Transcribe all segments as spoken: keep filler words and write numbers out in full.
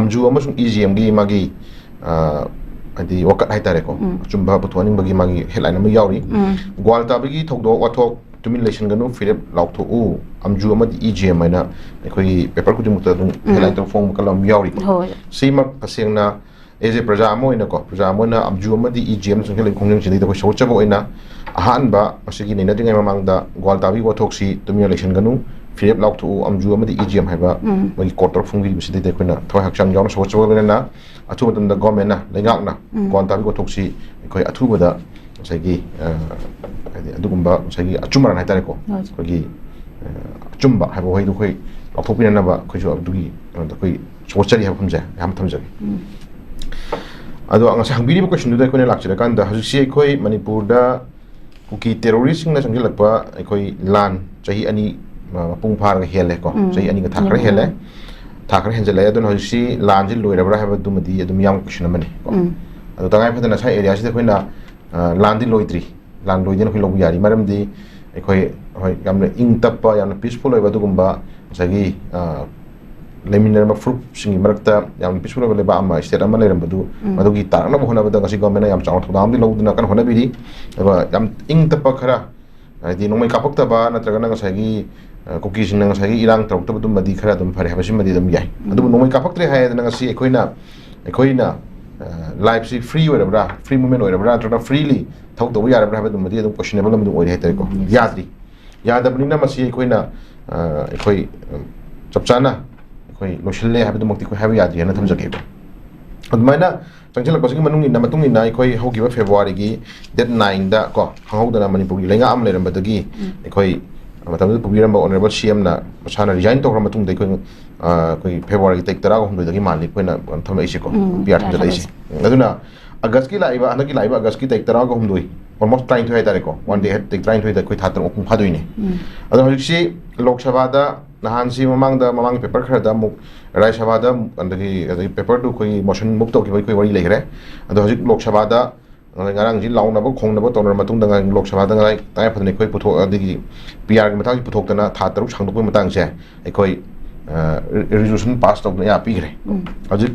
ꯑꯦꯝꯖꯨ ꯑꯃꯁꯨꯡ E G ꯑꯦꯝꯒꯤ ꯃꯥꯒꯤ, ꯑ, ꯍꯥꯏꯗꯤ ꯋꯥꯀꯠ ꯍꯥꯏꯇꯥꯔꯦꯀꯣ, ꯎꯝ꯫ ꯑꯆꯨꯝꯕ ꯄꯨꯊꯣꯛꯍꯟꯅꯤꯡꯕꯒꯤ ꯃꯥꯒꯤ ꯍꯦꯗꯂꯥꯏꯟ ꯑꯃ ꯌꯥꯎꯔꯤ꯫ ꯎꯝ꯫ ꯒ꯭ꯋꯥꯜ ꯇꯥꯕꯤꯒꯤ ꯊꯧꯗꯣꯛ ꯋꯥꯊꯣꯛ ꯇꯨꯃꯤꯟ ꯂꯩꯁꯤꯟꯒꯅꯨ, ꯐꯤꯔꯦꯞ ꯂꯥꯎꯊꯣꯛꯎ, ꯑꯦꯝꯖꯨ ꯑꯃꯗꯤ ꯏ ꯖꯤ ꯑꯦꯝ ꯍꯥꯏꯅ ꯑꯩꯈꯣꯏꯒꯤ ꯄꯦꯄꯔ ꯈꯨꯗꯤꯡꯃꯛꯇ ꯑꯗꯨꯝ ꯎꯝ꯫ ꯍꯦꯗꯂꯥꯏꯟ ꯇꯧꯔ ꯐꯣꯡꯕ ꯀꯂꯝ ꯌꯥꯎꯔꯤꯀꯣ꯫ ꯍꯣꯏ꯫ ꯁꯤꯃꯛ ꯇꯁꯦꯡꯅ ꯑꯦꯖ ꯑꯦ ꯄ꯭ꯔꯖꯥ ꯑꯃ ꯑꯣꯏꯅꯀꯣ, ꯄ꯭ꯔꯖꯥ ꯑꯃ ꯑꯣꯏꯅ ꯑꯦꯝꯖꯨ ꯑꯃꯗꯤ ꯏ ꯖꯤ ꯑꯦꯝ ꯆꯪꯁꯤꯜꯂꯛꯏ ꯈꯣꯡꯖꯪꯁꯤꯗꯩꯗ ꯑꯩꯈꯣꯏ ꯁꯧꯒꯠꯆꯕ ꯑꯣꯏꯅ ꯑꯍꯥꯟꯕ ꯃꯁꯤꯒꯤ ꯅꯩꯅꯗ꯭ꯔꯤꯉꯩ ꯃꯃꯥꯡꯗ ꯒ꯭ꯋꯥꯜ ꯇꯥꯕꯤꯒꯤ ꯋꯥꯊꯣꯛꯁꯤ ꯇꯨꯃꯤꯟꯅ ꯂꯩꯁꯤꯟꯒꯅꯨ, ꯐꯤꯔꯦꯞ ꯂꯥꯎꯊꯣꯛꯎ, ꯑꯦꯝꯖꯨ ꯑꯃꯗꯤ ꯏ ꯖꯤ ꯑꯦꯝ ꯍꯥꯏꯕ ꯎꯝ꯫ ꯃꯣꯏꯒꯤ ꯀꯣꯔꯠꯇ ꯐꯣꯡꯕꯤꯔꯤꯕꯁꯤꯗꯩꯗ ꯑꯩꯈꯣꯏꯅ ꯊꯋꯥꯏ ꯍꯛꯆꯥꯡ ꯌꯥꯎꯅ ꯁꯧꯒꯠꯆꯕꯒ ꯂꯣꯏꯅꯅ ꯑꯊꯨꯕ ꯃꯇꯝꯗ ꯒꯣꯔꯃꯦꯟꯅ, ꯂꯩꯉꯥꯛꯅ ꯎꯝ꯫ ꯒ꯭ꯋꯥꯜ ꯇꯥꯕꯤꯒꯤ ꯋꯥꯊꯣꯛꯁꯤ ꯑꯩꯈꯣꯏ ꯑꯊꯨꯕꯗ ꯉꯁꯥꯏꯒꯤ, ꯑ, ꯍꯥꯏꯗꯤ ꯑꯗꯨꯒꯨꯝꯕ ꯉꯁꯥꯏꯒꯤ ꯑꯆꯨꯝ ꯑꯔꯥꯟ ꯍꯥꯏꯇꯥꯔꯦꯀꯣ, ꯍꯣꯏ꯫ ꯑꯩꯈꯣꯏꯒꯤ, ꯑ, ꯑꯆꯨꯝꯕ ꯍꯥꯏꯕ ꯋꯥꯍꯩꯗꯣ ꯑꯩꯈꯣꯏ ꯂꯥꯎꯊꯣꯛꯄꯤꯅꯅꯕ ꯑꯩꯈꯣꯏꯁꯨ ꯑꯗꯨꯒꯤ ꯀꯩꯅꯣꯗ ꯑꯩꯈꯣꯏ ꯁꯧꯒꯠꯆꯔꯤ ꯍꯥꯏꯕ ꯋꯥꯐꯝꯁꯦ ꯑꯌꯥꯝꯕ ꯊꯝꯖꯒꯦ꯫ ꯎꯝ꯫ ꯑꯗꯣ ꯉꯁꯥꯏ ꯍꯪꯕꯤꯔꯤꯕ ꯀꯣꯏꯁꯟꯗꯨꯗ ꯑꯩꯈꯣꯏꯅ ꯂꯥꯛꯆꯔꯀꯥꯟꯗ, ꯍꯧꯖꯤꯛꯁꯤ ꯑꯩꯈꯣꯏ ꯃꯅꯤꯄꯨꯔꯗ ꯀꯨꯀꯤ ꯇꯦꯔꯣꯔꯤꯁꯁꯤꯡꯅ ꯆꯪꯁꯤꯜꯂꯛꯄ ꯑꯩꯈꯣꯏ ꯂꯥꯟ ꯆꯍꯤ ꯑꯅꯤ, ꯑ, ꯃꯄꯨꯡ ꯐꯥꯔꯒ ꯍꯦꯜꯂꯦꯀꯣ꯫ ꯎꯝ꯫ ꯆꯍꯤ ꯑꯅꯤꯒ ꯊꯥ ꯈꯔ ꯎꯝ꯫ ꯍꯦꯜꯂꯦ꯫ ꯊꯥ ꯈꯔ ꯍꯦꯟꯖꯜꯂꯛꯑꯦ꯫ ꯑꯗꯨꯅ ꯍꯧꯖꯤꯛꯁꯤ ꯂꯥꯟꯁꯤ ꯂꯣꯏꯔꯕ꯭ꯔꯥ ꯍꯥꯏꯕꯗꯨꯃꯗꯤ ꯑꯗꯨꯝ ꯌꯥꯝ ꯀꯣꯏꯁꯟ ꯑꯃꯅꯤ ꯀꯣ꯫ ꯎꯝ꯫ ꯑꯗꯣ ꯇꯉꯥꯏ ꯐꯗꯅ ꯁ꯭ꯋꯥꯏ ꯑꯦꯔꯤꯌꯥꯁꯤꯗ ꯑꯩꯈꯣꯏꯅ, ꯑ, ꯂꯥꯟꯗꯤ ꯂꯣꯏꯗ꯭ꯔꯤ, ꯂꯥꯟ ꯂꯣꯏꯗꯦꯅ ꯑꯩꯈꯣꯏ ꯂꯧꯕ ꯌꯥꯔꯤ꯫ ꯃꯔꯝꯗꯤ ꯑꯩꯈꯣꯏ, ꯍꯣꯏ, ꯌꯥꯝꯅ ꯏꯪ ꯇꯞꯄ, ꯌꯥꯝꯅ ꯄꯤꯁꯐꯨꯜ ꯑꯣꯏꯕ ꯑꯗꯨꯒꯨꯝꯕ ꯉꯁꯥꯏꯒꯤ, ꯑ, ꯂꯩꯃꯤꯟꯅꯔꯝꯕ ꯐꯨꯔꯨꯞꯁꯤꯡꯒꯤ ꯃꯔꯛꯇ ꯌꯥꯝꯅ ꯄꯤꯁꯐꯨꯜ ꯑꯣꯏꯕ ꯂꯩꯕꯥꯛ ꯑꯃ, ꯁ꯭ꯇꯦꯠ ꯑꯃ ꯂꯩꯔꯝꯕꯗꯨ, ꯎꯝ꯫ ꯃꯗꯨꯒꯤ ꯇꯥꯔꯛꯅꯕ ꯍꯣꯠꯅꯕꯗ ꯉꯁꯤ ꯒꯣꯔꯃꯦꯟꯅ ꯌꯥꯝ ꯆꯥꯎꯅ ꯊꯧꯗꯥꯡ ꯑꯃꯗꯤ ꯂꯧꯗꯨꯅ ꯀꯟꯅ ꯍꯣꯠꯅꯕꯤꯔꯤ꯫ ꯑꯗꯨꯒ ꯌꯥꯝ ꯏꯪ ꯇꯞꯄ ꯈꯔ, ꯍꯥꯏꯗꯤ ꯅꯣꯡꯃꯩ ꯀꯥꯞꯄꯛꯇꯕ ꯅꯠꯇ꯭ꯔꯒꯅ ꯉꯁꯥꯏꯒꯤ, ꯑ, ꯀꯨꯀꯤꯁꯤꯡꯅ ꯉꯁꯥꯏꯒꯤ ꯏꯔꯥꯡ ꯇꯧꯔꯛꯇꯕꯗꯨꯃꯗꯤ ꯈꯔ ꯑꯗꯨꯝ ꯐꯔꯦ ꯍꯥꯏꯕꯁꯤꯃꯗꯤ ꯑꯗꯨꯝ ꯌꯥꯏ꯫ ꯎꯝ꯫ ꯑꯗꯨꯕꯨ ꯅꯣꯡꯃꯩ ꯀꯥꯞꯄꯛꯇ꯭ꯔꯦ ꯍꯥꯏꯗꯅ ꯉꯁꯤ ꯑꯩꯈꯣꯏꯅ, ꯑꯩꯈꯣꯏꯅ, ꯑ, ꯂꯥꯏꯐꯁꯤ ꯐ꯭ꯔꯤ ꯑꯣꯏꯔꯕ꯭ꯔꯥ, ꯐ꯭ꯔꯤ ꯃꯨꯚꯃꯦꯟ ꯑꯣꯏꯔꯕ꯭ꯔꯥ, ꯅꯠꯇ꯭ꯔꯒ ꯐ꯭ꯔꯤꯂꯤ ꯊꯕꯛ ꯇꯧꯕ ꯌꯥꯔꯕ꯭ꯔꯥ ꯍꯥꯏꯕꯗꯨꯃꯗꯤ ꯑꯗꯨꯝ ꯀꯣꯏꯁꯟꯅꯦꯕꯜ ꯑꯃ ꯑꯗꯨꯝ ꯑꯣꯏꯔꯦ ꯍꯥꯏꯇꯥꯔꯦꯀꯣ꯫ ꯎꯝ꯫ ꯌꯥꯗ꯭ꯔꯤ꯫ ꯌꯥꯗꯕꯅꯤꯅ ꯃꯁꯤ ꯑꯩꯈꯣꯏꯅ, ꯑ, ꯑꯩꯈꯣꯏ, ꯑ, ꯆꯞ ꯆꯥꯅ ꯑꯩꯈꯣꯏ ꯂꯣꯏꯁꯤꯜꯂꯦ ꯍꯥꯏꯕꯗꯨꯃꯛꯇꯤ ꯑꯩꯈꯣꯏ ꯍꯥꯏꯕ ꯌꯥꯗꯦ ꯍꯥꯏꯅ ꯊꯝꯖꯒꯦꯕ꯫ ꯑꯗꯨꯃꯥꯏꯅ ꯆꯪꯁꯤꯜꯂꯛꯄꯁꯤꯒꯤ ꯃꯅꯨꯡ ꯏꯟꯅ, ꯃꯇꯨꯡ ꯏꯟꯅ ꯑꯩꯈꯣꯏ ꯍꯧꯈꯤꯕ ꯐꯦꯕ꯭ꯔꯨꯋꯥꯔꯤꯒꯤ ꯗꯦꯠ ꯅꯥꯏꯟꯗ ꯀꯣ, ꯈꯪꯍꯧꯗꯅ ꯃꯅꯤꯄꯨꯔꯒꯤ ꯂꯩꯉꯥꯛ ꯑꯃ ꯂꯩꯔꯝꯕꯗꯒꯤ ꯎꯝ꯫ ꯑꯩꯈꯣꯏ ꯃꯇꯝꯗꯨꯗ ꯄꯨꯕꯤꯔꯝꯕ ꯑꯣꯅꯔꯦꯕꯜ ꯁꯤ ꯑꯦꯝꯅ ꯃꯁꯥꯅ ꯔꯤꯖꯥꯏꯟ ꯇꯧꯈ꯭ꯔ ꯃꯇꯨꯡꯗ ꯑꯩꯈꯣꯏ, ꯑ, ꯑꯩꯈꯣꯏ ꯐꯦꯕ꯭ꯔꯨꯋꯥꯔꯤꯒꯤ ꯇꯥꯔꯤꯛ ꯇꯔꯥꯒ ꯍꯨꯝꯗꯣꯏꯗꯒꯤ ꯃꯥꯜꯂꯤ ꯑꯩꯈꯣꯏꯅ ꯊꯝꯂꯛꯏꯁꯦꯀꯣ, ꯎꯝ, ꯄꯤ ꯑꯥꯔ ꯊꯝꯖꯜꯂꯛꯏꯁꯦ꯫ ꯑꯗꯨꯅ ꯑꯥꯒꯁꯀꯤ ꯂꯥꯛꯏꯕ, ꯍꯟꯗꯛꯀꯤ ꯂꯥꯛꯏꯕ ꯑꯥꯒꯁꯀꯤ ꯇꯥꯔꯤꯛ ꯇꯔꯥꯒ ꯍꯨꯝꯗꯣꯏ, almost ꯇꯔꯥꯅꯤꯊꯣꯏ ꯍꯥꯏꯇꯥꯔꯦꯀꯣ, ꯋꯥꯟ ꯗꯦ ꯍꯦꯠ, ꯇꯥꯔꯤꯛ ꯇꯔꯥꯅꯤꯊꯣꯏꯗ ꯑꯩꯈꯣꯏ ꯊꯥ ꯇꯔꯨꯛ ꯃꯄꯨꯡ ꯐꯥꯗꯣꯏꯅꯦ꯫ ꯎꯝ꯫ ꯑꯗꯣ ꯍꯧꯖꯤꯛꯁꯤ ꯂꯣꯛ ꯁꯚꯥꯗ ꯅꯍꯥꯟꯁꯤ ꯃꯃꯥꯡꯗ, ꯃꯃꯥꯡꯒꯤ ꯄꯦꯄꯔ ꯈꯔꯗ ꯑꯃꯨꯛ ꯔꯥꯖ꯭ꯌ ꯁꯚꯥꯗ ꯑꯗꯒꯤ, ꯑꯗꯒꯤ ꯄꯦꯄꯔꯗꯨ ꯑꯩꯈꯣꯏꯒꯤ ꯃꯣꯁꯟ ꯃꯨꯚ ꯇꯧꯈꯤꯕ ꯑꯩꯈꯣꯏ ꯋꯥꯔꯤ ꯂꯩꯈ꯭ꯔꯦ꯫ ꯑꯗꯣ ꯍꯧꯖꯤꯛ ꯂꯣꯛ ꯁꯚꯥꯗ ꯉꯔꯥꯡꯁꯤ ꯂꯥꯎꯅꯕ ꯈꯣꯡꯅꯕ ꯇꯧꯅꯔ ꯃꯇꯨꯡꯗ ꯉꯔꯥꯡ ꯂꯣꯛ ꯁꯚꯥꯗ ꯉꯔꯥꯡ ꯇꯉꯥꯏ ꯐꯗꯅ ꯑꯩꯈꯣꯏ ꯄꯨꯊꯣꯛ-, ꯑꯗꯒꯤ ꯄꯤ ꯑꯥꯔꯒꯤ ꯃꯇꯥꯡꯁꯤ ꯄꯨꯊꯣꯛꯇꯅ ꯊꯥ ꯇꯔꯨꯛ ꯁꯥꯡꯗꯣꯛꯄꯒꯤ ꯃꯇꯥꯡꯁꯦ ꯑꯩꯈꯣꯏ ꯔꯤꯖꯣꯂꯨꯁꯟ ꯄꯥꯁ ꯇꯧꯗꯨꯅ ꯌꯥ ꯄꯤꯈ꯭ꯔꯦ꯫ ꯍꯧꯖꯤꯛ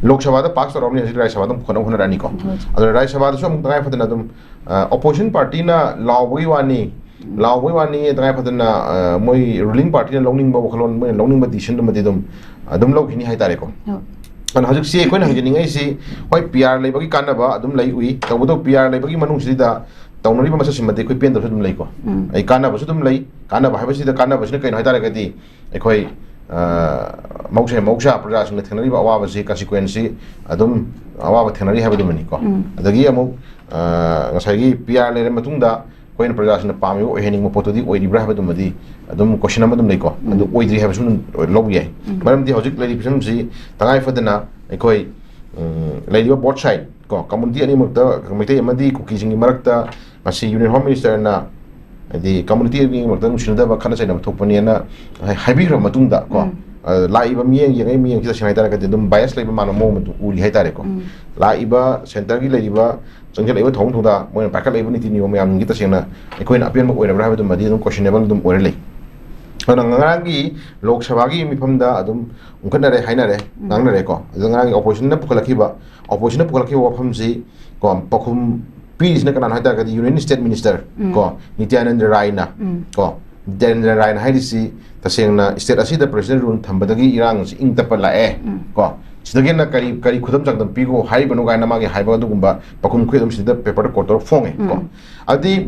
ꯂꯣꯛ ꯁꯚꯥꯗ ꯄꯥꯁ ꯇꯧꯔꯕꯅꯤ, ꯍꯧꯖꯤꯛ ꯔꯥꯖ꯭ꯌ ꯁꯚꯥꯗ ꯑꯃꯨꯛ ꯍꯣꯠꯅꯕ ꯍꯣꯠꯅꯔꯛꯑꯅꯤꯀꯣ꯫ ꯑꯗꯣ ꯔꯥꯖ꯭ꯌ ꯁꯚꯥꯗꯁꯨ ꯑꯃꯨꯛ ꯇꯉꯥꯏ ꯐꯗꯅ ꯑꯗꯨꯝ ꯑꯣꯄꯣꯖꯤꯁꯟ ꯄꯥꯔꯇꯤꯅ ꯂꯥꯎꯕꯒꯤ ꯋꯥꯅꯤ, ꯂꯥꯎꯕꯒꯤ ꯋꯥꯅꯤ, ꯇꯉꯥꯏ ꯐꯗꯅ ꯃꯣꯏ ꯔꯨꯂꯤꯡ ꯄꯥꯔꯇꯤꯅ ꯂꯧꯅꯤꯡꯕ ꯋꯥꯈꯜꯂꯣꯟ, ꯃꯣꯏꯅ ꯂꯧꯅꯤꯡꯕ ꯗꯤꯁꯤꯖꯟꯗꯨꯃꯗꯤ ꯑꯗꯨꯝ ꯑꯗꯨꯝ ꯂꯧꯈꯤꯅꯤ ꯍꯥꯏꯇꯥꯔꯦꯀꯣ꯫ ꯑꯗꯨꯅ ꯍꯧꯖꯤꯛꯁꯤ ꯑꯩꯈꯣꯏꯅ ꯍꯪꯖꯅꯤꯡꯉꯛꯏꯁꯤ, ꯍꯣꯏ, ꯄꯤ ꯑꯥꯔ ꯂꯩꯕꯒꯤ ꯀꯥꯟꯅꯕ ꯑꯗꯨꯝ ꯂꯩ, ꯎꯏ, ꯇꯧꯕꯇꯕꯨ ꯄꯤ ꯑꯥꯔ ꯂꯩꯕꯒꯤ ꯃꯅꯨꯡꯁꯤꯗ ꯇꯧꯅꯔꯤꯕ ꯃꯁꯛꯁꯤꯃꯗꯤ ꯑꯩꯈꯣꯏ ꯄꯦꯟꯗꯕꯁꯨ ꯑꯗꯨꯝ ꯂꯩꯀꯣ꯫ ꯑꯩ ꯀꯥꯟꯅꯕꯁꯨ ꯑꯗꯨꯝ ꯂꯩ꯫ ꯀꯥꯟꯅꯕ ꯍꯥꯏꯕꯁꯤꯗ, ꯀꯥꯟꯅꯕꯁꯤꯅ ꯀꯩꯅꯣ ꯍꯥꯏ ꯇꯥꯔꯒꯗꯤ, ꯑꯩꯈꯣꯏ ꯃꯍꯧꯁꯥ ꯃꯍꯧꯁꯥ ꯄ꯭ꯔꯖꯥꯁꯤꯡꯅ ꯊꯦꯡꯅꯔꯤꯕ ꯑꯋꯥꯕꯁꯤ, ꯀꯟꯁꯤꯀ꯭ꯋꯦꯟꯁꯁꯤ ꯑꯗꯨꯝ ꯑꯋꯥꯕ ꯊꯦꯡꯅꯔꯤ ꯍꯥꯏꯕꯗꯨꯃꯅꯤꯀꯣ꯫ ꯑꯗꯒꯤ ꯑꯃꯨꯛ ꯉꯁꯥꯏꯒꯤ ꯄꯤ ꯑꯥꯔ ꯂꯩꯔ ꯃꯇꯨꯡꯗ ꯑꯩꯈꯣꯏꯅ ꯄ꯭ꯔꯖꯥꯁꯤꯡꯅ ꯄꯥꯝꯃꯤꯕ ꯑꯣꯏꯍꯟꯅꯤꯡꯕ ꯄꯣꯠꯇꯨꯗꯤ ꯑꯣꯏꯔꯤꯕ꯭ꯔꯥ ꯍꯥꯏꯕꯗꯨꯃꯗꯤ ꯑꯗꯨꯝ ꯀꯣꯏꯁꯟ ꯑꯃ ꯑꯗꯨꯝ ꯂꯩꯀꯣ꯫ ꯑꯗꯨ ꯑꯣꯏꯗ꯭ꯔꯤ ꯍꯥꯏꯕꯁꯨ ꯑꯗꯨꯝ ꯂꯧꯕ ꯌꯥꯏ꯫ ꯃꯔꯝꯗꯤ ꯍꯧꯖꯤꯛ ꯂꯩꯔꯤꯕ ꯐꯤꯕꯝꯁꯤ ꯇꯉꯥꯏ ꯐꯗꯅ ꯑꯩꯈꯣꯏ ꯂꯩꯔꯤꯕ ꯕꯣꯠ ꯁꯥꯏꯠ ꯀꯣ, ꯀꯝꯃꯨꯅꯤꯇꯤ ꯑꯅꯤꯃꯛꯇ, ꯃꯩꯇꯩ ꯑꯃꯗꯤ ꯀꯨꯀꯤꯁꯤꯡꯒꯤ ꯃꯔꯛꯇ ꯉꯁꯤ ꯌꯨꯅꯤꯌꯟ ꯍꯣꯝ ꯃꯤꯅꯤꯁꯇꯔꯅ ꯍꯥꯏꯗꯤ ꯀꯝꯃꯨꯅꯤꯇꯤ ꯑꯅꯤꯃꯛꯇ ꯅꯨꯡꯁꯤꯅꯗꯕ, ꯈꯠꯅ ꯆꯩꯅꯕ ꯊꯣꯛꯄꯅꯦꯅ ꯍꯥꯏ-, ꯍꯥꯏꯕꯤꯈ꯭ꯔꯕ ꯃꯇꯨꯡꯗ ꯀꯣ, ꯂꯥꯛꯏꯕ ꯃꯤꯠꯌꯦꯡ, ꯌꯦꯡꯉꯛꯏ ꯃꯤꯠꯌꯦꯡꯁꯤ ꯇꯁꯦꯡꯅ ꯍꯥꯏ ꯇꯥꯔꯒꯗꯤ ꯑꯗꯨꯝ ꯕꯥꯏꯁ ꯂꯩꯕ ꯃꯥꯟꯕ ꯃꯑꯣꯡ ꯑꯃ ꯑꯗꯨꯝ ꯎꯔꯤ ꯍꯥꯏ ꯇꯥꯔꯦꯀꯣ꯫ ꯂꯥꯛꯏꯕ ꯁꯦꯟꯇꯔꯒꯤ ꯂꯩꯔꯤꯕ, ꯆꯪꯁꯤꯜꯂꯛꯏꯕ ꯊꯧꯑꯣꯡ ꯊꯧꯗꯥ, ꯃꯣꯏꯅ ꯄꯥꯏꯈꯠꯂꯛꯏꯕ ꯅꯤꯇꯤ ꯅꯤꯌꯣꯝ ꯃꯌꯥꯝꯁꯤꯡꯁꯤ ꯇꯁꯦꯡꯅ ꯑꯩꯈꯣꯏꯅ ꯑꯄꯦꯟꯕ ꯑꯣꯏꯔꯕ꯭ꯔꯥ ꯍꯥꯏꯕꯗꯨꯃꯗꯤ ꯑꯗꯨꯝ ꯀꯣꯏꯁꯟꯅꯦꯕꯜ ꯑꯗꯨꯝ ꯑꯣꯏꯔ ꯂꯩ꯫ ꯑꯗꯨꯅ ꯉꯔꯥꯡꯒꯤ ꯂꯣꯛ ꯁꯚꯥꯒꯤ ꯃꯤꯐꯝꯗ ꯑꯗꯨꯝ ꯎꯪꯈꯠꯅꯔꯦ, ꯍꯥꯏꯅꯔꯦ, ꯉꯥꯡꯅꯔꯦꯀꯣ꯫ ꯑꯗꯨ ꯉꯔꯥꯡꯒꯤ ꯑꯣꯄꯣꯖꯤꯁꯟꯅ ꯄꯨꯈꯠꯂꯛꯈꯤꯕ, ꯑꯣꯄꯣꯖꯤꯁꯟꯅ ꯄꯨꯈꯠꯂꯛꯈꯤꯕ ꯋꯥꯐꯝꯁꯤ ꯀꯣ, ꯄꯥꯎꯈꯨꯝ ꯄꯤꯔꯤꯁꯤꯅ ꯀꯅꯥꯅꯣ ꯍꯥꯏ ꯇꯥꯔꯒꯗꯤ ꯌꯨꯅꯤꯌꯟ ꯁ꯭ꯇꯦꯠ ꯃꯤꯅꯤꯁꯇꯔ ꯀꯣ, ꯅꯤꯇ꯭ꯌꯥꯅꯟꯗ ꯔꯥꯏꯅ ꯀꯣ, ꯅꯤꯇ꯭ꯌꯥꯅꯟꯗ ꯔꯥꯏꯅ ꯍꯥꯏꯔꯤꯁꯤ ꯇꯁꯦꯡꯅ ꯁ꯭ꯇꯦꯠ ꯑꯁꯤꯗ ꯄ꯭ꯔꯦꯁꯤꯗꯦꯟ ꯔꯨꯜ ꯊꯝꯕꯗꯒꯤ ꯏꯔꯥꯡ ꯑꯁꯤ ꯏꯪ ꯇꯞꯄ ꯂꯥꯛꯑꯦ ꯀꯣ, ꯁꯤꯗꯒꯤ ꯍꯦꯟꯅ ꯀꯔꯤ, ꯀꯔꯤ ꯈꯨꯗꯝ ꯆꯥꯡꯗꯝ ꯄꯤꯈꯣ ꯍꯥꯏꯔꯤꯕꯅꯣ ꯀꯥꯏꯅ ꯃꯥꯒꯤ ꯍꯥꯏꯕ ꯑꯗꯨꯒꯨꯝꯕ ꯄꯥꯎꯈꯨꯝ ꯑꯩꯈꯣꯏ ꯑꯗꯨꯝ ꯁꯤꯗ ꯄꯦꯄꯔꯗ ꯀꯣꯠ ꯇꯧꯔ ꯐꯣꯡꯉꯦ ꯀꯣ꯫ ꯑꯗꯨꯗꯤ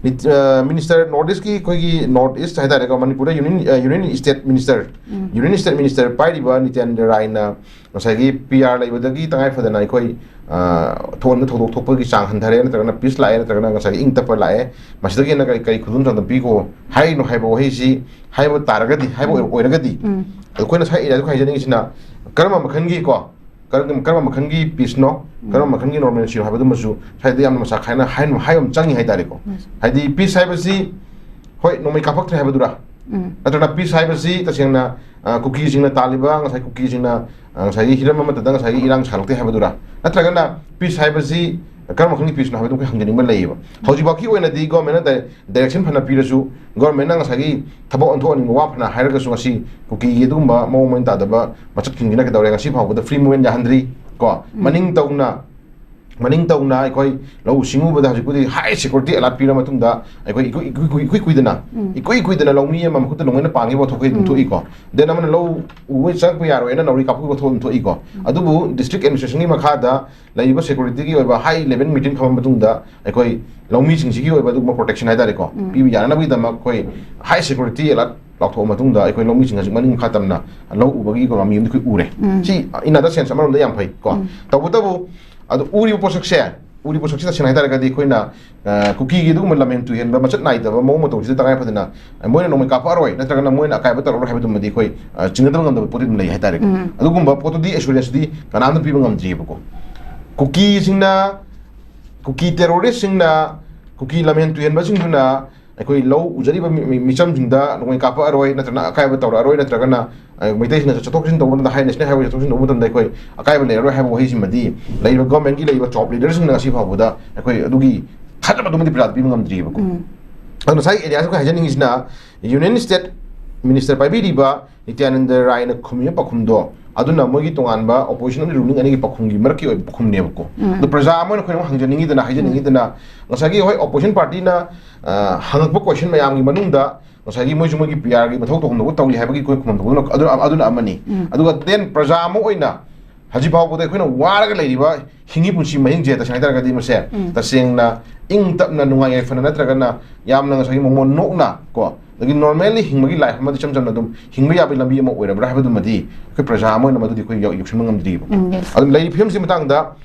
ꯅꯤꯠ-, ꯑ, ꯃꯤꯅꯤꯁꯇꯔ, ꯅꯣꯔꯠ ꯏꯁꯀꯤ, ꯑꯩꯈꯣꯏꯒꯤ ꯅꯣꯔꯠ ꯏꯁ ꯍꯥꯏ ꯇꯥꯔꯦꯀꯣ, ꯃꯅꯤꯄꯨꯔꯗ ꯌꯨꯅꯤꯌꯟ, ꯑ, union state minister, union state minister ꯄꯥꯏꯔꯤꯕ ꯅꯤꯇ꯭ꯌꯥꯅꯟꯗ ꯔꯥꯏꯅ ꯉꯁꯥꯏꯒꯤ ꯄꯤ ꯑꯥꯔ ꯂꯩꯕꯗꯒꯤ ꯇꯉꯥꯏ ꯐꯗꯅ ꯑꯩꯈꯣꯏ, ꯑ, ꯊꯣꯛꯍꯟꯕ ꯊꯧꯗꯣꯛ ꯊꯣꯛꯄꯒꯤ ꯆꯥꯡ ꯍꯟꯊꯔꯦ, ꯅꯠꯇ꯭ꯔꯒꯅ ꯄꯤꯁ ꯂꯥꯛꯑꯦ, ꯅꯠꯇ꯭ꯔꯒꯅ ꯉꯁꯥꯏꯒꯤ ꯏꯪ ꯇꯞꯄ ꯂꯥꯛꯑꯦ, ꯃꯁꯤꯗꯒꯤ ꯍꯦꯟꯅ ꯀꯔꯤ, ꯀꯔꯤ ꯈꯨꯗꯝ ꯆꯥꯡꯗꯝ ꯄꯤꯈꯣ ꯍꯥꯏꯔꯤꯅꯣ ꯍꯥꯏꯕ ꯋꯥꯍꯩꯁꯤ ꯍꯥꯏꯕ ꯇꯥꯔꯒꯗꯤ, ꯍꯥꯏꯕ ꯑꯣꯏꯔꯒꯗꯤ, ꯑꯩꯈꯣꯏꯅ ꯁꯛꯏ ꯑꯗꯨ ꯍꯥꯏꯖꯅꯤꯡꯉꯤꯁꯤꯅ ꯀꯔꯝꯕ ꯃꯈꯜꯒꯤ ꯀꯣ, ꯀꯔꯝ-, ꯀꯔꯝꯕ ꯃꯈꯜꯒꯤ ꯄꯤꯁꯅꯣ, ꯀꯔꯝꯕ ꯃꯈꯜꯒꯤ ꯅꯣꯔꯃꯦꯜꯁꯤꯅꯣ ꯍꯥꯏꯕꯗꯨꯃꯁꯨ ꯁ꯭ꯋꯥꯏꯗ ꯌꯥꯝꯅ ꯃꯁꯥ ꯈꯥꯏꯅ ꯍꯥꯏ-, ꯍꯥꯏꯕ ꯑꯃ ꯆꯪꯉꯤ ꯍꯥꯏ ꯇꯥꯔꯦꯀꯣ꯫ ꯍꯥꯏꯗꯤ ꯄꯤꯁ ꯍꯥꯏꯕꯁꯤ, ꯍꯣꯏ, ꯅꯣꯡꯃꯩ ꯀꯥꯞꯄꯛꯇ꯭ꯔꯦ ꯍꯥꯏꯕꯗꯨꯔꯥ? ꯅꯠꯇ꯭ꯔꯒꯅ ꯄꯤꯁ ꯍꯥꯏꯕꯁꯤ ꯇꯁꯦꯡꯅ, ꯑ, ꯀꯨꯀꯤꯁꯤꯡꯅ ꯇꯥꯜꯂꯤꯕ, ꯉꯁꯥꯏ ꯀꯨꯀꯤꯁꯤꯡꯅ, ꯑ, ꯉꯁꯥꯏꯒꯤ ꯍꯤꯔꯝ ꯑꯃꯠꯇꯗ ꯉꯁꯥꯏꯒꯤ ꯏꯔꯥꯡ ꯁꯥꯒꯠꯂꯛꯇꯦ ꯍꯥꯏꯕꯗꯨꯔꯥ? ꯅꯠꯇ꯭ꯔꯒꯅ peace ꯍꯥꯏꯕꯁꯤ ꯀꯔꯝꯕ ꯃꯈꯜꯒꯤ peaceꯅꯣ ꯍꯥꯏꯕꯗꯨ ꯑꯩꯈꯣꯏ ꯍꯪꯖꯅꯤꯡꯕ ꯂꯩꯌꯦꯕ꯫ ꯍꯧꯖꯤꯛꯐꯥꯎꯒꯤ ꯑꯣꯏꯅꯗꯤ governmentꯅ ꯗꯥꯏ-, direction ꯐꯅ ꯄꯤꯔꯁꯨ, governmentꯅ ꯉꯁꯥꯏꯒꯤ ꯊꯕꯛ ꯑꯣꯟꯊꯣꯛꯍꯟꯅꯤꯡꯕ ꯋꯥ ꯐꯅ ꯍꯥꯏꯔꯒꯁꯨ, ꯉꯁꯤ ꯀꯨꯀꯤꯒꯤ ꯑꯗꯨꯒꯨꯝꯕ ꯃꯑꯣꯡ ꯃꯔꯤꯟ ꯇꯥꯗꯕ ꯃꯆꯠꯁꯤꯡꯁꯤꯅ ꯀꯩꯗꯧꯔꯦ? ꯉꯁꯤ ꯐꯥꯎꯕꯗ free movement ꯌꯥꯍꯟꯗ꯭ꯔꯤ ꯀꯣ꯫ ꯎꯝ꯫ ꯃꯅꯤꯡ ꯇꯧꯅ, ꯃꯅꯤꯡ ꯇꯧꯅ ꯑꯩꯈꯣꯏ ꯂꯧꯎ ꯁꯤꯡꯎꯕꯗ ꯍꯧꯖꯤꯛꯄꯨꯗꯤ high security alert ꯄꯤꯔ ꯃꯇꯨꯡꯗ ꯑꯩꯈꯣꯏ ꯏꯀꯨꯏ, ꯏꯀꯨꯏ, ꯏꯀꯨꯏ, ꯏꯀꯨꯏ ꯀꯨꯏꯗꯅ, ꯎꯝ꯫ ꯏꯀꯨꯏ ꯀꯨꯏꯗꯅ ꯂꯧꯃꯤ ꯑꯃ ꯃꯈꯨꯠꯇ ꯅꯣꯡꯃꯩꯅ ꯄꯥꯟꯈꯤꯕ ꯊꯣꯛ-, ꯎꯝ꯫ ꯊꯣꯛꯏꯀꯣ꯫ Then ꯑꯃꯅ ꯂꯧ ꯎꯕ ꯆꯪꯉꯛꯄ ꯌꯥꯔꯣꯏꯅ ꯅꯥꯎꯔꯤ ꯀꯥꯞꯄꯒꯤ ꯊꯣꯛ-, ꯊꯣꯛꯏꯀꯣ꯫ ꯎꯝ꯫ ꯑꯗꯨꯕꯨ district administrationꯒꯤ ꯃꯈꯥꯗ ꯂꯩꯔꯤꯕ securityꯒꯤ ꯑꯣꯏꯕ high level meeting ꯐꯝꯃ ꯃꯇꯨꯡꯗ ꯑꯩꯈꯣꯏ ꯂꯧꯃꯤꯁꯤꯡꯁꯤꯒꯤ ꯑꯣꯏꯕ ꯑꯗꯨꯒꯨꯝꯕ protection ꯍꯥꯏꯇꯥꯔꯦꯀꯣ, ꯎꯝ꯫ ꯄꯤꯕ ꯌꯥꯅꯅꯕꯒꯤꯗꯃꯛ ꯑꯩꯈꯣꯏ high security alert ꯂꯥꯎꯊꯣꯛꯑ ꯃꯇꯨꯡꯗ ꯑꯩꯈꯣꯏ ꯂꯧꯃꯤꯁꯤꯡ ꯍꯧꯖꯤꯛ ꯃꯅꯤꯡ ꯃꯈꯥ ꯇꯝꯅ ꯂꯧ ꯎꯕꯒꯤ ꯂꯝꯕꯤ ꯑꯃꯗꯤ ꯑꯩꯈꯣꯏ ꯎꯔꯦ꯫ ꯎꯝ꯫ ꯁꯤ in other sense ꯑꯃꯔꯣꯝꯗ ꯌꯥꯝ ꯐꯩ ꯀꯣ꯫ ꯎꯝ꯫ ꯇꯧꯕꯇꯕꯨ ꯑꯗꯣ ꯎꯔꯤꯕ ꯄꯣꯠꯁꯛꯁꯦ, ꯎꯔꯤꯕ ꯄꯣꯠꯁꯛꯁꯤ ꯇꯁꯦꯡꯅ ꯍꯥꯏꯇꯥꯔꯒꯗꯤ ꯑꯩꯈꯣꯏꯅ, ꯑ, ꯀꯨꯀꯤꯒꯤ ꯑꯗꯨꯒꯨꯝꯕ ꯂꯝꯍꯦꯟ ꯇꯨꯍꯦꯟꯕ ꯃꯆꯠ ꯅꯥꯏꯗꯕ ꯃꯑꯣꯡ ꯃꯇꯧꯁꯤꯗ ꯇꯉꯥꯏ ꯐꯗꯅ, ꯑ, ꯃꯣꯏꯅ ꯅꯣꯡꯃꯩ ꯀꯥꯞꯄꯛꯑꯔꯣꯏ ꯅꯠꯇ꯭ꯔꯒꯅ ꯃꯣꯏꯅ ꯑꯀꯥꯏꯕ ꯇꯧꯔꯛꯑꯔꯣꯏ ꯍꯥꯏꯕꯗꯨꯃꯗꯤ ꯑꯩꯈꯣꯏ, ꯑ, ꯆꯤꯡꯅꯗꯕ ꯉꯝꯗꯕ ꯄꯣꯠ ꯑꯗꯨꯝ ꯂꯩ ꯍꯥꯏꯇꯥꯔꯦꯀꯣ꯫ ꯎꯝ꯫ ꯑꯗꯨꯒꯨꯝꯕ ꯄꯣꯠꯇꯨꯗꯤ assuranceꯗꯤ ꯀꯅꯥꯝꯇ ꯄꯤꯕ ꯉꯝꯗ꯭ꯔꯤꯕꯀꯣ꯫ ꯀꯨꯀꯤꯁꯤꯡꯅ, ꯀꯨꯀꯤ terroristꯁꯤꯡꯅ, ꯀꯨꯀꯤ ꯂꯝꯍꯦꯟ ꯇꯨꯍꯦꯟꯕꯁꯤꯡꯗꯨꯅ ꯑꯩꯈꯣꯏ ꯂꯧ ꯎꯖꯔꯤꯕ ꯃꯤ-, ꯃꯤ-, ꯃꯤꯆꯝꯁꯤꯡꯗ ꯅꯣꯡꯃꯩ ꯀꯥꯞꯄꯛꯑꯔꯣꯏ ꯅꯠꯇ꯭ꯔꯒꯅ ꯑꯀꯥꯏꯕ ꯇꯧꯔꯛꯑꯔꯣꯏ ꯅꯠꯇ꯭ꯔꯒꯅ, ꯑ, ꯃꯩꯇꯩꯁꯤꯡꯅ ꯆꯠꯊꯣꯛ ꯆꯠꯁꯤꯟ ꯇꯧꯕ ꯃꯇꯝꯗ, high national highway ꯆꯠꯊꯣꯛ ꯆꯠꯁꯤꯟ ꯇꯧꯕ ꯃꯇꯝꯗ ꯑꯩꯈꯣꯏ ꯑꯀꯥꯏꯕ ꯂꯩꯔꯔꯣꯏ ꯍꯥꯏꯕ ꯋꯥꯍꯩꯁꯤꯃꯗꯤ ꯂꯩꯔꯤꯕ governmentꯀꯤ ꯂꯩꯔꯤꯕ top leaderꯁꯤꯡꯅ ꯉꯁꯤ ꯐꯥꯎꯕꯗ ꯑꯩꯈꯣꯏ ꯑꯗꯨꯒꯤ ꯊꯥꯖꯕ ꯑꯗꯨꯃꯗꯤ ꯄ꯭ꯔꯖꯥꯗ ꯄꯤꯕ ꯉꯝꯗ꯭ꯔꯤꯕꯀꯣ꯫ ꯎꯝ꯫ ꯑꯗꯨꯅ ꯉꯁꯥꯏ areaꯁꯤ ꯑꯩꯈꯣꯏ ꯍꯥꯏꯖꯅꯤꯡꯉꯤꯁꯤꯅ Union State Minister ꯄꯥꯏꯕꯤꯔꯤꯕ ꯅꯤꯇ꯭ꯌꯥꯅꯟꯗ ꯔꯥꯏꯅ ꯈꯨꯝꯃꯤꯕ ꯄꯥꯎꯈꯨꯝꯗꯣ ꯑꯗꯨꯅ ꯃꯣꯏꯒꯤ ꯇꯣꯉꯥꯟꯕ opposition ꯑꯃꯗꯤ ruling ꯑꯅꯤꯒꯤ ꯄꯥꯎꯈꯨꯝꯒꯤ ꯃꯔꯛꯀꯤ ꯑꯣꯏꯕ ꯄꯥꯎꯈꯨꯝꯅꯦꯕꯀꯣ꯫ ꯎꯝ꯫ ꯑꯗꯣ ꯄ꯭ꯔꯖꯥ ꯑꯃ ꯑꯣꯏꯅ ꯑꯩꯈꯣꯏꯅ ꯑꯃꯨꯛ ꯍꯪꯖꯅꯤꯡꯉꯤꯗꯅ, ꯍꯥꯏꯖꯅꯤꯡꯉꯤꯗꯅ, ꯉꯁꯥꯏꯒꯤ ꯍꯣꯏ opposition partyꯅ, ꯑ, ꯍꯪꯉꯛꯄ question ꯃꯌꯥꯝꯒꯤ ꯃꯅꯨꯡꯗ ꯉꯁꯥꯏꯒꯤ ꯃꯣꯏꯁꯨ ꯃꯣꯏꯒꯤ PRꯒꯤ ꯃꯊꯧ ꯇꯧꯐꯝꯗꯣ ꯇꯧꯔꯤ ꯍꯥꯏꯕꯒꯤ ꯑꯩꯈꯣꯏ ꯈꯨꯝꯐꯝ ꯊꯣꯛꯄꯗꯨꯅ ꯑꯗꯨꯅ, ꯑꯗꯨꯅ ꯑꯃꯅꯤ꯫ ꯎꯝ꯫ ꯑꯗꯨꯒ then ꯄ꯭ꯔꯖꯥ ꯑꯃ ꯑꯣꯏꯅ ꯍꯧꯖꯤꯛ ꯐꯥꯎꯕꯗ ꯑꯩꯈꯣꯏꯅ ꯋꯥꯔꯒ ꯂꯩꯔꯤꯕ ꯍꯤꯡꯉꯤ ꯄꯨꯟꯁꯤ ꯃꯍꯤꯡꯁꯦ ꯇꯁꯦꯡꯅ ꯍꯥꯏꯇꯥꯔꯒꯗꯤ ꯃꯁꯦ ꯎꯝ꯫ ꯇꯁꯦꯡꯅ ꯏꯪ ꯇꯞꯅ ꯅꯨꯡꯉꯥꯏ ꯌꯥꯏꯐꯅ ꯅꯠꯇ꯭ꯔꯒꯅ ꯌꯥꯝꯅ ꯉꯁꯥꯏꯒꯤ ꯃꯣꯃꯣꯟ ꯅꯣꯛꯅ ꯀꯣ, ꯑꯗꯒꯤ normally ꯍꯤꯡꯕꯒꯤ life ꯑꯃꯗꯤ ꯏꯆꯝ ꯆꯝꯅ ꯑꯗꯨꯝ ꯍꯤꯡꯕ ꯌꯥꯕꯒꯤ ꯂꯝꯕꯤ ꯑꯃ ꯑꯣꯏꯔꯕ꯭ꯔꯥ ꯍꯥꯏꯕꯗꯨꯃꯗꯤ ꯑꯩꯈꯣꯏ ꯄ꯭ꯔꯖꯥ ꯑꯃ ꯑꯣꯏꯅ ꯃꯗꯨꯗꯤ ꯑꯩꯈꯣꯏ ꯌꯧ-, ꯌꯧꯁꯤꯟꯕ ꯉꯝꯗ꯭ꯔꯤꯕꯀꯣ꯫ ꯎꯝ, yes꯫ ꯑꯗꯨꯝ ꯂꯩꯔꯤꯕ ꯐꯤꯕꯝꯁꯤꯒꯤ ꯃꯇꯥꯡꯗ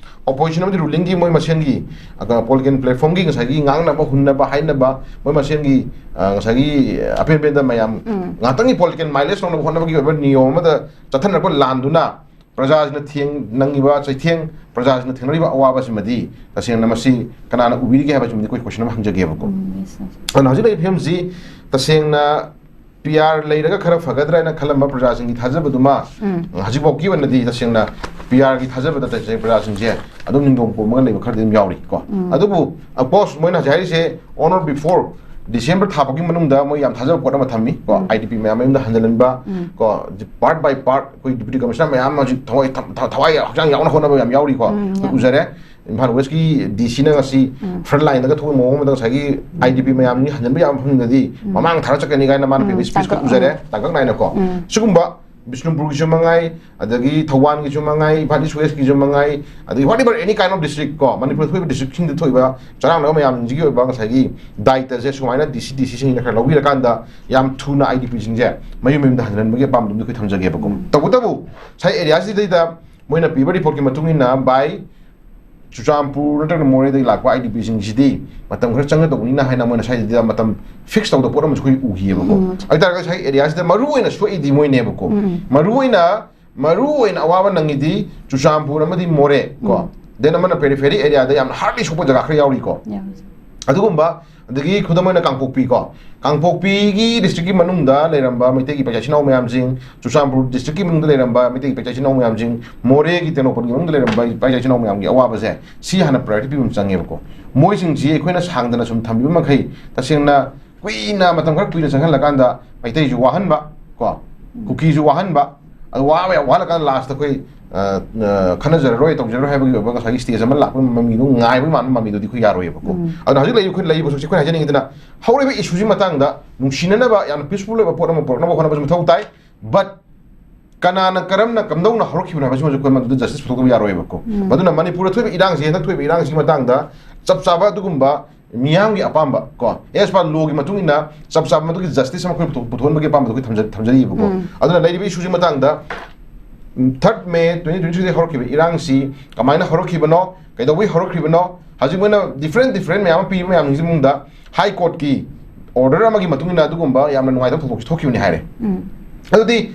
opposition ꯑꯃꯗꯤ rulingꯒꯤ ꯃꯣꯏ ꯃꯁꯦꯟꯒꯤ, ꯑ, political platformꯒꯤ ꯉꯁꯥꯏꯒꯤ ꯉꯥꯡꯅꯕ ꯍꯨꯟꯅꯕ ꯍꯥꯏꯅꯕ ꯃꯣꯏ ꯃꯁꯦꯟꯒꯤ, ꯑ, ꯉꯁꯥꯏꯒꯤ ꯑꯄꯦꯟ ꯑꯄꯦꯟꯗ ꯃꯌꯥꯝ ꯎꯝ꯫ ꯉꯥꯛꯇꯪꯒꯤ political mileage ꯂꯧꯅꯕ ꯍꯣꯠꯅꯕꯒꯤ ꯑꯣꯏꯕ ꯅꯤꯌꯣꯝ ꯑꯃꯗ ꯆꯠꯊꯅꯔꯛꯄ ꯂꯥꯟꯗꯨꯅ ꯄ꯭ꯔꯖꯥꯁꯤꯅ ꯊꯦꯡ-, ꯅꯪꯉꯤꯕ ꯆꯩꯊꯦꯡ, ꯄ꯭ꯔꯖꯥꯁꯤꯅ ꯊꯦꯡꯅꯔꯤꯕ ꯑꯋꯥꯕꯁꯤꯃꯗꯤ ꯇꯁꯦꯡꯅ ꯃꯁꯤ ꯀꯅꯥꯅ ꯎꯕꯤꯔꯤꯒꯦ ꯍꯥꯏꯕꯁꯤꯃꯗꯤ ꯑꯩꯈꯣꯏ question ꯑꯃ ꯍꯪꯖꯒꯦꯕꯀꯣ꯫ ꯎꯝ, yes, yes꯫ ꯑꯗꯨꯅ ꯍꯧꯖꯤꯛ ꯂꯩꯔꯤꯕ ꯐꯤꯕꯝꯁꯤ ꯇꯁꯦꯡꯅ ꯄꯤ ꯑꯥꯔ ꯂꯩꯔꯒ ꯈꯔ ꯐꯒꯗ꯭ꯔꯥ ꯍꯥꯏꯅ ꯈꯜꯂꯝꯕ ꯄ꯭ꯔꯖꯥꯁꯤꯡꯒꯤ ꯊꯥꯖꯕꯗꯨꯃ ꯎꯝ꯫ ꯍꯧꯖꯤꯛꯐꯥꯎꯒꯤ ꯑꯣꯏꯅꯗꯤ ꯇꯁꯦꯡꯅ ꯄꯤ ꯑꯥꯔꯒꯤ ꯊꯥꯖꯕꯗ ꯇꯁꯦꯡꯅ ꯄ꯭ꯔꯖꯥꯁꯤꯡꯁꯦ ꯑꯗꯨꯝ ꯅꯤꯡꯗꯣꯡ ꯄꯣꯝꯃꯒ ꯂꯩꯕ ꯈꯔꯗꯤ ꯑꯗꯨꯝ ꯌꯥꯎꯔꯤ ꯀꯣ꯫ ꯎꯝ꯫ ꯑꯗꯨꯕꯨ, of course, ꯃꯣꯏꯅ ꯍꯧꯖꯤꯛ ꯍꯥꯏꯔꯤꯁꯦ on or before December ꯊꯥ ꯐꯥꯎꯒꯤ ꯃꯅꯨꯡꯗ ꯃꯣꯏ ꯌꯥꯝ ꯊꯥꯖꯕ ꯄꯣꯠ ꯑꯃ ꯊꯝꯃꯤ ꯀꯣ꯫ ꯎꯝ꯫ ꯑꯥꯏ ꯗꯤ ꯄꯤ ꯃꯌꯥꯝ ꯃꯌꯨꯝꯗ ꯍꯟꯖꯤꯜꯍꯟꯕ ꯎꯝ꯫ ꯀꯣ, part by part ꯑꯩꯈꯣꯏ ꯗꯤꯄ꯭ꯌꯨꯇꯤ ꯀꯃꯤꯁꯅꯔ ꯃꯌꯥꯝ ꯍꯧꯖꯤꯛ ꯊꯋꯥꯏ ꯊ-, ꯊ-, ꯊꯋꯥꯏ ꯍꯛꯆꯥꯡ ꯌꯥꯎꯅ ꯍꯣꯠꯅꯕ ꯌꯥꯝ ꯌꯥꯎꯔꯤꯀꯣ꯫ ꯎꯝ, ꯑꯩꯈꯣꯏ ꯌꯥꯝ꯫ ꯎꯖꯔꯦ꯫ ꯏꯝꯐꯥꯜ ꯋꯦꯁꯀꯤ ꯗꯤ ꯁꯤꯅ ꯉꯁꯤ ꯎꯝ꯫ ꯐ꯭ꯔꯟ ꯂꯥꯏꯟꯗꯒ ꯊꯣꯛꯑ ꯃꯑꯣꯡ ꯑꯃꯗ ꯉꯁꯥꯏꯒꯤ ꯎꯝ꯫ ꯑꯥꯏ ꯗꯤ ꯄꯤ ꯃꯌꯥꯝꯁꯤ ꯍꯟꯖꯤꯟꯕ ꯌꯥꯕ ꯃꯐꯝꯗꯗꯤ ꯎꯝ꯫ ꯃꯃꯥꯡ ꯊꯥꯔ ꯆꯠꯀꯅꯤ ꯀꯥꯏꯅ ꯃꯥꯅ ꯎꯝ, ꯄꯤꯕ ꯁ꯭ꯄꯤꯆꯀ ꯇꯥꯡꯀꯛ, ꯎꯖꯔꯦ, ꯎꯝ꯫ ꯇꯥꯡꯀꯛ ꯅꯥꯏꯅꯀꯣ꯫ ꯎꯝ꯫ ꯁꯤꯒꯨꯝꯕ ꯕꯤꯁꯅꯨꯄꯨꯔꯒꯤꯁꯨ ꯃꯉꯥꯏ, ꯑꯗꯒꯤ ꯊꯧꯕꯥꯜꯒꯤꯁꯨ ꯃꯉꯥꯏ, ꯏꯝꯐꯥꯜ ꯏꯁ ꯋꯦꯁꯀꯤꯁꯨ ꯃꯉꯥꯏ, ꯑꯗꯒꯤ whatever any kind of district ꯀꯣ, ꯃꯅꯤꯄꯨꯔꯗ ꯊꯣꯛꯏꯕ ꯗꯤꯁꯇ꯭ꯔꯤꯛꯁꯤꯡꯗ ꯊꯣꯛꯏꯕ ꯆꯔꯥꯡꯅꯕ ꯃꯌꯥꯝꯁꯤꯡꯁꯤꯒꯤ ꯑꯣꯏꯕ ꯉꯁꯥꯏꯒꯤ ꯗꯥꯏꯇꯁꯦ ꯁꯨꯃꯥꯏꯅ ꯗꯤ ꯁꯤ, ꯗꯤ ꯁꯤꯁꯤꯡꯅ ꯈꯔ ꯂꯧꯕꯤꯔꯀꯥꯟꯗ ꯌꯥꯝ ꯊꯨꯅ ꯑꯥꯏ ꯗꯤ ꯄꯤꯁꯤꯡꯁꯦ ꯃꯌꯨꯝ ꯃꯌꯨꯝꯗ ꯍꯟꯖꯤꯟꯍꯟꯕꯒꯤ ꯑꯄꯥꯝꯕꯗꯨꯝꯗꯤ ꯑꯩꯈꯣꯏ ꯊꯝꯖꯒꯦꯕꯀꯣ꯫ ꯎꯝ꯫ ꯇꯧꯕꯇꯕꯨ ꯉꯁꯥꯏ ꯑꯦꯔꯤꯌꯥꯁꯤꯗꯩꯗ ꯃꯣꯏꯅ ꯄꯤꯕ ꯔꯤꯄꯣꯔꯠꯀꯤ ꯃꯇꯨꯡ ꯏꯟꯅ by ꯆꯨꯔꯆꯥꯟꯄꯨꯔ ꯅꯠꯇ꯭ꯔꯒ ꯃꯣꯔꯦꯗꯒꯤ ꯂꯥꯛꯄ ꯑꯥꯏ ꯗꯤ ꯄꯤꯁꯤꯡꯁꯤꯗꯤ ꯃꯇꯝ ꯈꯔ ꯆꯪꯒꯗꯧꯕꯅꯤꯅ ꯍꯥꯏꯅ ꯃꯣꯏꯅ ꯁ꯭ꯋꯥꯏꯗꯗꯤ ꯃꯇꯝ ꯐꯤꯛꯁ ꯇꯧꯗꯕ ꯄꯣꯠ ꯑꯃꯁꯨ ꯑꯩꯈꯣꯏ ꯎꯈꯤꯑꯕꯀꯣ꯫ ꯎꯝ꯫ ꯑꯗꯨ ꯑꯣꯏꯇꯥꯔꯒꯗꯤ ꯁ꯭ꯋꯥꯏ ꯑꯦꯔꯤꯌꯥꯁꯤꯗ ꯃꯔꯨ ꯑꯣꯏꯅ ꯁꯣꯛꯏꯗꯤ ꯃꯣꯏꯅꯦꯕꯀꯣ꯫ ꯎꯝ꯫ ꯃꯔꯨ ꯑꯣꯏꯅ, ꯃꯔꯨ ꯑꯣꯏꯅ ꯑꯋꯥꯕ ꯅꯪꯉꯤꯗꯤ ꯆꯨꯔꯆꯥꯟꯄꯨꯔ ꯑꯃꯗꯤ ꯃꯣꯔꯦ ꯀꯣ꯫ ꯎꯝ꯫ Then ꯑꯃꯅ ꯄꯦꯔꯤꯐꯦꯔꯤ ꯑꯦꯔꯤꯌꯥꯗ ꯌꯥꯝꯅ ꯍꯥꯔꯗꯂꯤ ꯁꯣꯛꯄ ꯖꯒꯥ ꯈꯔ ꯌꯥꯎꯔꯤꯀꯣ꯫ ꯌꯥꯎꯔꯤ꯫ ꯑꯗꯨꯒꯨꯝꯕ, ꯑꯗꯒꯤ ꯈꯨꯗꯝ ꯑꯣꯏꯅ ꯀꯥꯡꯄꯣꯛꯄꯤ ꯀꯣ, ꯀꯥꯡꯄꯣꯛꯄꯤꯒꯤ ꯗꯤꯁꯇ꯭ꯔꯤꯛꯀꯤ ꯃꯅꯨꯡꯗ ꯂꯩꯔꯝꯕ ꯃꯩꯇꯩꯒꯤ ꯏꯄꯥ ꯏꯆꯤꯟ ꯏꯅꯥꯎ ꯃꯌꯥꯝꯁꯤꯡ, ꯆꯨꯔꯆꯥꯟꯄꯨꯔ ꯗꯤꯁꯇ꯭ꯔꯤꯛꯀꯤ ꯃꯅꯨꯡꯗ ꯂꯩꯔꯝꯕ ꯃꯩꯇꯩꯒꯤ ꯏꯄꯥ ꯏꯆꯤꯟ ꯏꯅꯥꯎ ꯃꯌꯥꯝꯁꯤꯡ, ꯃꯣꯔꯦꯒꯤ ꯇꯦꯡꯅꯧꯄꯜꯒꯤ ꯃꯅꯨꯡꯗ ꯂꯩꯔꯝꯕ ꯏꯄꯥ ꯏꯆꯤꯟ ꯏꯅꯥꯎ ꯃꯌꯥꯝꯒꯤ ꯑꯋꯥꯕꯁꯦ, ꯁꯤ ꯍꯥꯟꯅ ꯄ꯭ꯔꯥꯏꯌꯣꯔꯤꯇꯤ ꯄꯤꯕ ꯑꯃ ꯆꯪꯉꯦꯕꯀꯣ꯫ ꯃꯣꯏꯁꯤꯡꯁꯤ ꯑꯩꯈꯣꯏꯅ ꯁꯥꯡꯗꯅ ꯁꯨꯝ ꯊꯝꯕꯤꯕ ꯃꯈꯩ, ꯇꯁꯦꯡꯅ ꯀꯨꯏꯅ, ꯃꯇꯝ ꯈꯔ ꯀꯨꯏꯅ ꯆꯪꯍꯜꯂꯀꯥꯟꯗ ꯃꯩꯇꯩꯁꯨ ꯋꯥꯍꯟꯕ ꯀꯣ, ꯎꯝ꯫ ꯀꯨꯀꯤꯁꯨ ꯋꯥꯍꯟꯕ, ꯑꯗꯨ ꯋꯥꯕ ꯌꯥꯝ ꯋꯥꯍꯜꯂꯀꯥꯟꯗ ꯂꯥꯁꯇ ꯑꯩꯈꯣꯏ, ꯑ, ꯑ, ꯈꯟꯅꯖꯔꯔꯣꯏ, ꯇꯧꯖꯔꯔꯣꯏ ꯍꯥꯏꯕꯒꯤ ꯑꯣꯏꯕ ꯉꯁꯥꯏꯒꯤ ꯁ꯭ꯇꯦꯖ ꯑꯃ ꯂꯥꯛꯄꯒꯤ ꯃꯃꯤꯗꯣ, ꯉꯥꯏꯕꯒꯤ ꯃꯥꯟꯕ ꯃꯃꯤꯗꯨꯗꯤ ꯑꯩꯈꯣꯏ ꯌꯥꯔꯣꯏꯕꯀꯣ꯫ ꯎꯝ꯫ ꯑꯗꯨꯅ ꯍꯧꯖꯤꯛ ꯂꯩꯔꯤꯕ ꯑꯩꯈꯣꯏ ꯂꯩꯔꯤꯕ ꯍꯧꯖꯤꯛ ꯑꯩꯈꯣꯏꯅ ꯍꯥꯏꯖꯅꯤꯡꯉꯤꯗꯅ, ꯍꯧꯔꯤꯕ ꯏꯁꯨꯁꯤ ꯃꯇꯥꯡꯗ ꯅꯨꯡꯁꯤꯅꯅꯕ, ꯌꯥꯝꯅ ꯄꯤꯁꯐꯨꯜ ꯑꯣꯏꯕ ꯄꯣꯠ ꯑꯃ ꯄꯨꯔꯛꯅꯕ ꯍꯣꯠꯅꯕꯁꯨ ꯃꯊꯧ ꯇꯥꯏ꯫ But ꯀꯅꯥꯅ, ꯀꯔꯝꯅ, ꯀꯝꯗꯧꯅ ꯍꯧꯔꯛꯈꯤꯕꯅꯣ ꯍꯥꯏꯕꯁꯤꯃꯁꯨ ꯑꯩꯈꯣꯏ ꯃꯗꯨꯗ ꯖꯁꯇꯤꯁ ꯄꯨꯊꯣꯛꯇꯕ ꯌꯥꯔꯣꯏꯕꯀꯣ꯫ ꯎꯝ꯫ ꯃꯗꯨꯅ ꯃꯅꯤꯄꯨꯔꯗ ꯊꯣꯛꯏꯕ ꯏꯔꯥꯡꯁꯤ, ꯍꯟꯗꯛ ꯊꯣꯛꯏꯕ ꯏꯔꯥꯡꯁꯤꯒꯤ ꯃꯇꯥꯡꯗ ꯆꯞ ꯆꯥꯕ ꯑꯗꯨꯒꯨꯝꯕ ꯃꯤꯌꯥꯝꯒꯤ ꯑꯄꯥꯝꯕ ꯀꯣ, as per law ꯒꯤ ꯃꯇꯨꯡ ꯏꯟꯅ ꯆꯞ ꯆꯥꯕ ꯃꯗꯨꯒꯤ ꯖꯁꯇꯤꯁ ꯑꯃ ꯑꯩꯈꯣꯏ ꯄꯨꯊꯣꯛ-, ꯄꯨꯊꯣꯛꯍꯟꯕꯒꯤ ꯑꯄꯥꯝꯕꯗꯣ ꯑꯩꯈꯣꯏ ꯊꯝꯖ-, ꯊꯝꯖꯔꯤꯕꯀꯣ꯫ ꯎꯝ꯫ ꯑꯗꯨꯅ ꯂꯩꯔꯤꯕ ꯏꯁꯨꯁꯤ ꯃꯇꯥꯡꯗ, ꯎꯝ, third May twenty twenty three ꯗ ꯍꯧꯔꯛꯈꯤꯕ ꯏꯔꯥꯡꯁꯤ ꯀꯃꯥꯏꯅ ꯍꯧꯔꯛꯈꯤꯕꯅꯣ, ꯀꯩꯗꯧꯕꯩ ꯍꯧꯔꯛꯈ꯭ꯔꯤꯕꯅꯣ, ꯍꯧꯖꯤꯛ ꯃꯣꯏꯅ ꯗꯤꯐ꯭ꯔꯦꯟ ꯗꯤꯐ꯭ꯔꯦꯟ ꯃꯌꯥꯝ ꯑꯃ ꯄꯤꯔꯤꯕ ꯃꯌꯥꯝꯁꯤꯡꯁꯤ ꯃꯅꯨꯡꯗ ꯍꯥꯏ ꯀꯣꯔꯠꯀꯤ ꯑꯣꯔꯗꯔ ꯑꯃꯒꯤ ꯃꯇꯨꯡ ꯏꯟꯅ ꯑꯗꯨꯒꯨꯝꯕ ꯌꯥꯝꯅ ꯅꯨꯡꯉꯥꯏꯇꯕ ꯊꯧꯗꯣꯛꯁꯤ ꯊꯣꯛꯈꯤꯕꯅꯤ ꯍꯥꯏꯔꯦ꯫ ꯎꯝ꯫ ꯑꯗꯨꯗꯤ